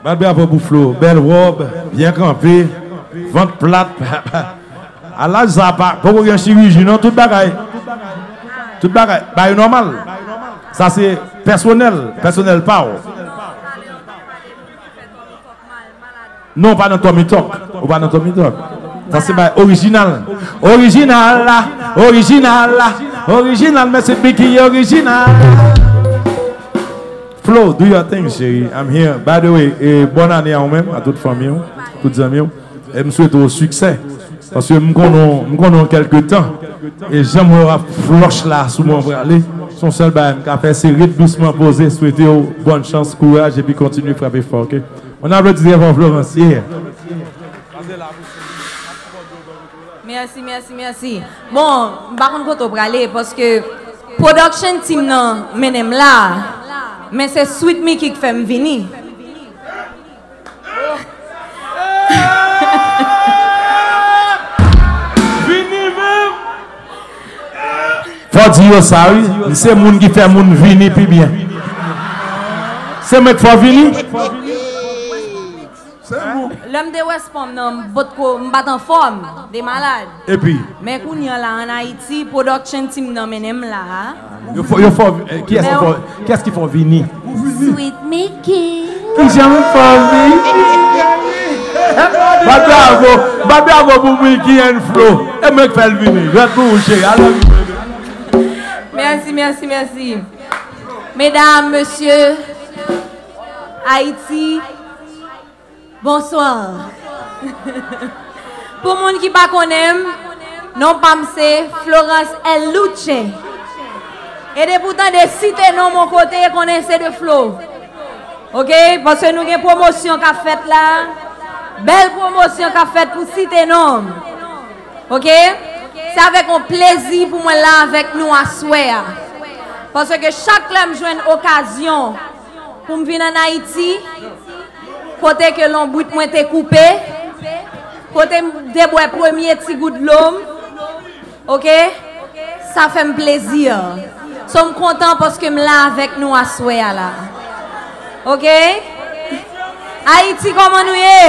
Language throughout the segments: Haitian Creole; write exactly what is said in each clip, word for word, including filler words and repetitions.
Bat bravo pou Flo. Bèl wòb, byen kanpe, vant plat. A laj sa pa, poko gen chiriji non, tout bagay. Tout bagay, bagay nòmal. Sa se pèsonèl, pèsonèl pa w. Non, w pa nan Tommy Talk. Ou pa nan Tommy Talk. Sa se bay orijinal. Orijinal la. Orijinal la. Orijinal, men se Biggie orijinal. Flo, do your thing, cheri. I'm here. By the way, e, bòn ane a ou menm, a tout fanmi w, tout zanmi w. E m swete w siksè. Paske m konnen w, m konnen w kèlke tan. E jan m wè w ap flòch la sou mwen prale, se yon sèl bagay m ka fè, se ret dousman poze, swete w bòn chans, kouraj, epi kontinye frape fò, oke? On applaudit très fort Florence, yeah. Mèsi, mèsi, mèsi. Bon, m pa konn kote w prale, paske production team nan mennen m la, men se Sweet Mickey k fè m vini. Vini menm. Fò di yo sa wi, m se moun ki fè moun vini pi byen. Se mwen k fè w vini. Lè m te wè spam nan, m potko, m pa t anfòm, de malad. Epi? Men kounye a la, ann Ayiti, production team nan mennen m la. Yo fò, yo fò, eh, kiyès ki fò, kiyès ki fò vini? Sweet Mickey. Kijan m fò vini? Bat bravo, bat bravo pou Mickey and Flo. E mwen k fè l vini. Jwèt pou ou, cheri. I love you, baby. Mèsi, mèsi, mèsi. Medam, mesye, Ayiti, Bonswa. Pou moun ki pa konnen m, non pa m se Florence El Luche. E depi w tande site non m yon kote, konnen se de Flo. Oke? Paske nou gen pwomosyon k ap fèt la. Bèl pwomosyon k ap fèt pou site non m. Oke? Se avèk yon plezi pou mwen la avèk nou aswè a. Paske chak lè m jwenn okazyon pou m vin ann Ayiti, kote ke lonbrit mwen te koupe, kote m te bwè premye ti gout dlo m, oke? Sa fè m plezi. So, m kontan paske m la avèk nou aswè a la. Oke? Ayiti, kòman nou ye?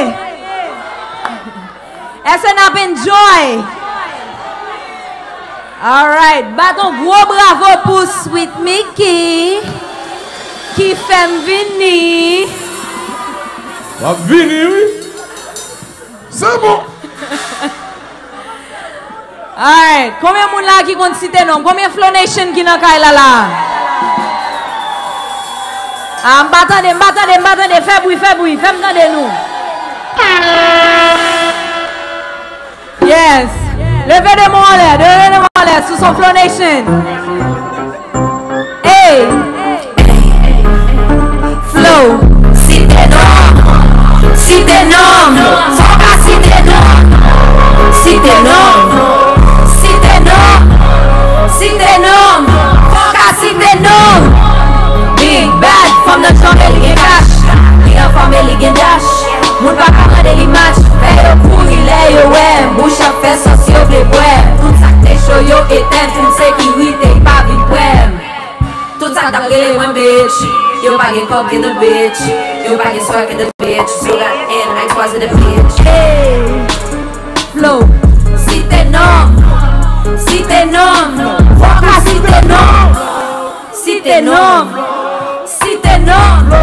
Èske n ap enjoy? Alright, bat yon gwo bravo pou Sweet Mickey ki fè m vini. W ap vini wi. Se bon. Alright, konbyen moun la ki konn site non m? Konbyen Flow Nation ki nan kay la la? Ah, m pa tande, m pa tande, m pa tande. Fè bri, fè bri, fè m tande nou. Yes. Leve de men w anlè, leve de men w anlè, sou son Flow Nation. Hey. Flow. Site non m, site non m, fò w ka site non m. Site non m, site non m, site non m, fò w ka site non m. Big bad, fanm nan t fòme li gen kach. Li anfòme li gen dash. Moun pa ka mande li match. Fè yo kouri lè yo wè m. Bouch ap fè sòs yo vle bwè m. Tout sa k te cho yo etèn. Pou m sekirite y pa vin kwè m. Tout sa k t ap rele mwen bitch. Yo pa gen kòb get the bitch. Yo pa gen swag get the bitch. So that and I twas with the bitch. Hey. Flow. Site non m. Site non m. Fò w ka site non m. Site non m. Site non m.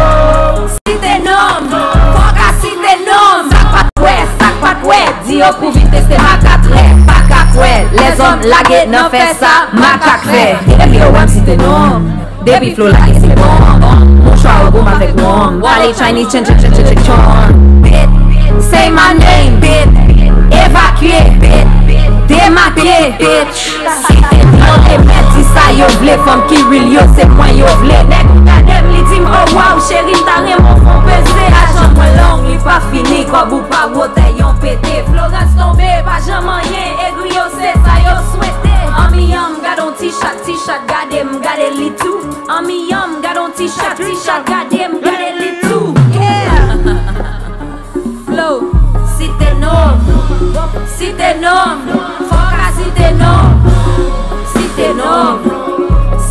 Site non m. Fò w ka site non m. Sa k pa t wè, sa k pa t wè. Di yo pou vin teste makatrè. Pa ka kwè. Lèzòm lage nan fè sa makak fè. Depi yo wè m site non m. Depi Flow lage se bon. Mouchwa ou goumen avèk non m. Wale Chinese chen chen chen chen chen chon. Bit. Say my name, bit. Evakye, bit. Demake, bit. Site non m, yo te mèt di sa yo vle, fanm ki real yo, se mwen yo vle. Nèg m gade m, li di m, oh wow, cheri, m ta renmen w fè w peze. Lajan mwen long, li pa fini, kòb ou pa wotè yon pete. Florence tonbe, pa janm anyen, egri yo se sa yo swete. Anmyanm, gade yon ti chat, ti chat gade m, gade li tou. Anmyanm, gade yon ti chat, ti chat gade m, gade li tou. Yeah. Flow. Site non m. Site non m, fò w ka site non m. Site non m,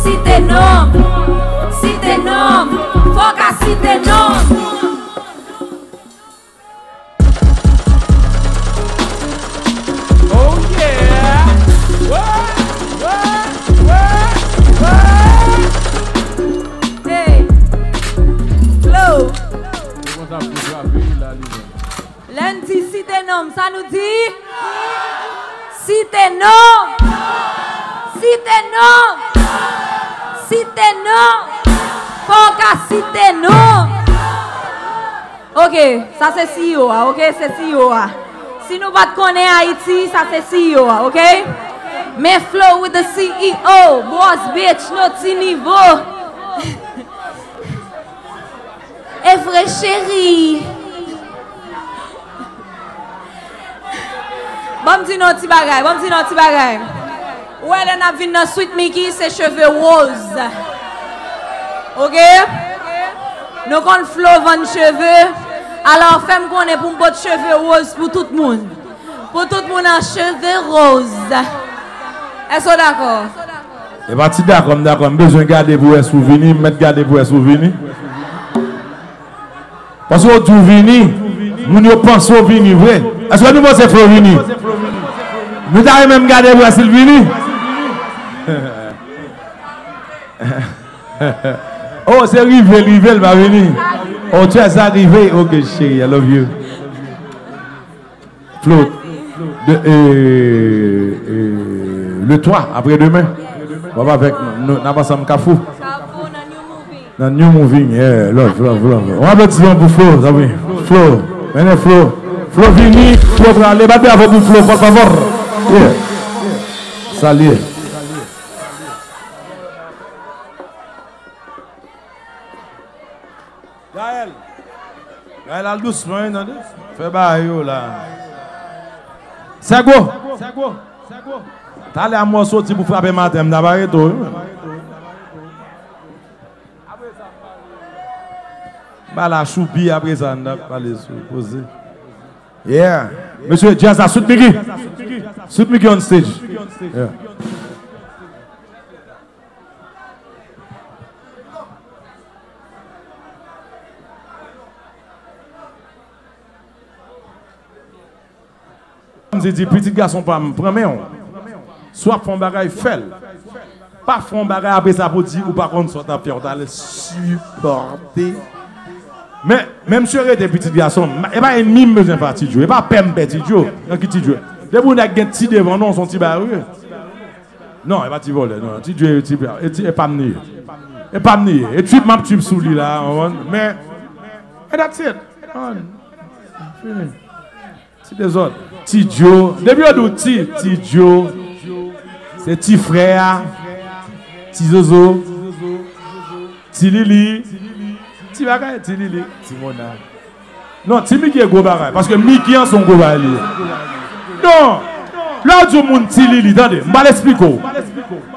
site non m, site non m, fò w ka site non m. Oh yeah! Whoa, whoa, whoa, whoa. Hey! Flow! Se konsa pou frape la li menm. Lè n di site non m, sa nou di? Site non m! Site non m! Site non m! Fò w ka site non m! Ok, sa se C E O a, ok? Se C E O a. Si nou pa t konnen Ayiti, sa se C E O a, ok? Men Flow with the C E O, boss bitch, no ti nivo. E vre, cheri. Ban m di nou yon ti bagay, ban m di nou yon ti bagay. Ou wè lè n ap vin nan Sweet Mickey, se cheve woz. Ok? Nou konn Flow vann cheve. Alò, fè m konnen pou m pot cheve woz pou tout moun. Pou tout moun an cheve woz. Èske w dakò? E pa ti dakò, m dakò. M bezwen gade pou wè si w vini. M mèt gade pou wè si w vini. Paske w di w vini, moun yo panse w vini vre. Èske nou panse Flow vini? Nou ta renmen m gade pou wè si l vini. Oh, se rive, l rive, l pa vini. Oh, tu es arrivé. Ok, chérie, I love you. Flow, de, euh, euh, le twa, apre demen, w ap avèk nou, n ap ansanm Kafou. Nan New Moving, yeah, love, love, love. Yon aplodisman pou Flow, zanmi. Flow, mennen Flow. Flow vini, Flow prale, bat bravo pou Flow, por favor. Yeah. Salye. Gaël. Gaël, al dousman, wi, tande. Fè bagay yo la. Sègo. Talè a mwen soti pou frape maten, m ta pa rete w, wi. Ba la choupi, apre sa, n ap pale sou koze. Yeah. Mesye, jazz la, Sweet Mickey. Sweet Mickey on stage. Yeah. M di, di, pitit gason pa m, pran men w. Si w ap fè yon bagay, fè l. Pa fè yon bagay apre sa pou di ou pa konn sa w t ap fè, w t al sipòte. Men, men misye rete pitit gason m. E pa ènmi m bezwen fè a Ti Djo. E pa pè m pè Ti Djo. Nan ki Ti Djo? Depi yon nèg gen ti devan non, s on ti bagay ou ye. Non, e pa ti vòlè, non. Ti Djo, ti, e ti, e pa m li ye. E pa m li ye. E trip m ap trip sou li la, w konprann? Men, and that's it. Fini. Ti dezòd. Ti Djo. Depi yo di w ti, Ti Djo, se ti frè a, ti zozo, ti Lili, ti bagay, ti Lili, ti Mona. Non, ti Miki e gwo bagay, paske Miki an se yon gwo bagay li ye. Non, lè w di yon moun ti Lili, tande, m pral esplike w.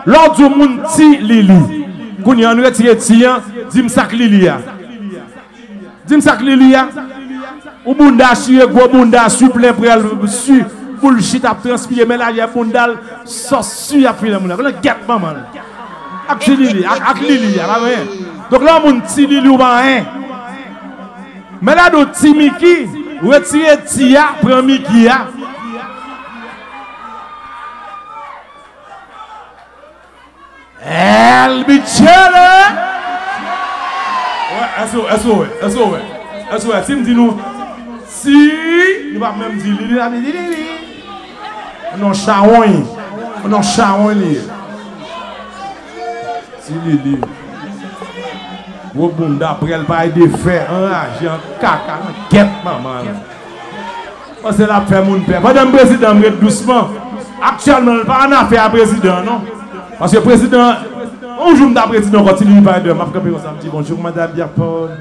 Lè w di yon moun ti Lili, kounye a, ann retire ti an, di m sa k Lili a. Di m sa k Lili a. Ou bounda chire, gwo bounda, si plen prèl, si bullshit ap transpire, men lajè bounda l, sòs si ap file moun la. Konnen gèt manman l. Ak ti Lili, ak, ak Lili a, pa anyen. Donk lè yon moun ti Lili ou pa anyen. Men lè di w ti Miki, retire ti a, pran Miki a. El Bichele! Wè, èske, èske w wè, èske w wè, èske w wè, si m di nou, si, nou p ap menm di li, li, li, li, li, li. Non, chawony. Non, chawony li ye. Ti Lili. Gwo bounda, prèl parèy de fè, anraje, an kaka, nan gèt manman l. Panse l ap fè moun pè. Pandan m prezidan, m ret dousman. Aktyèlman, l pa annafè a prezidan, non. Paske prezidan, yon jou m ta prezidan ankò, Ti Lili parèt deyò, m ap kanpe konsa, m di, "Bonjou, Madan Pierre Paul.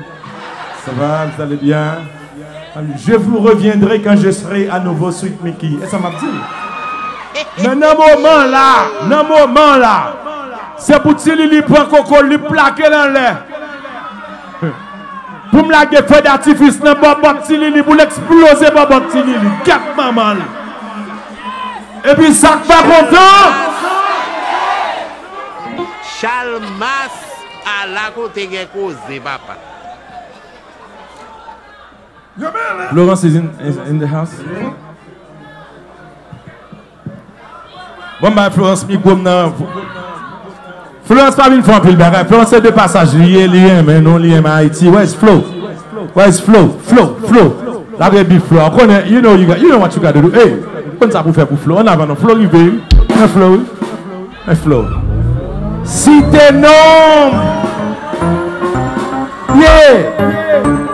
Sa va, vous allez bien? Je vous reviendrai quand je serai à nouveau Sweet Mickey." E sa m ap di l. Men nan moman la, nan moman la, se pou Ti Lili pran koko l, li plake l anlè. Pou m lage feu d'artifice nan bòbòt Ti Lili, pou l eksploze bòbòt Ti Lili. Gèt manman l. Epi sa k pa kontan. Chalmas, ala kote gen koze, papa. Florence is in, is in the house. Bon, bay Florence mikwo m nan. Florence pa vin fè anpil bagay. Florence se de pasaj li ye, li renmen nou, li renmen Ayiti. Where's Flo? Where's Flo? Flo, Flo. L ap redi Flo. Ou konnen, you know, you, got, you know what you gotta do. Hey, konn sa pou fè pou Flo. Ann avan non. Flo rive. Men Flo, wi. Men Flo. Site non. Yeah.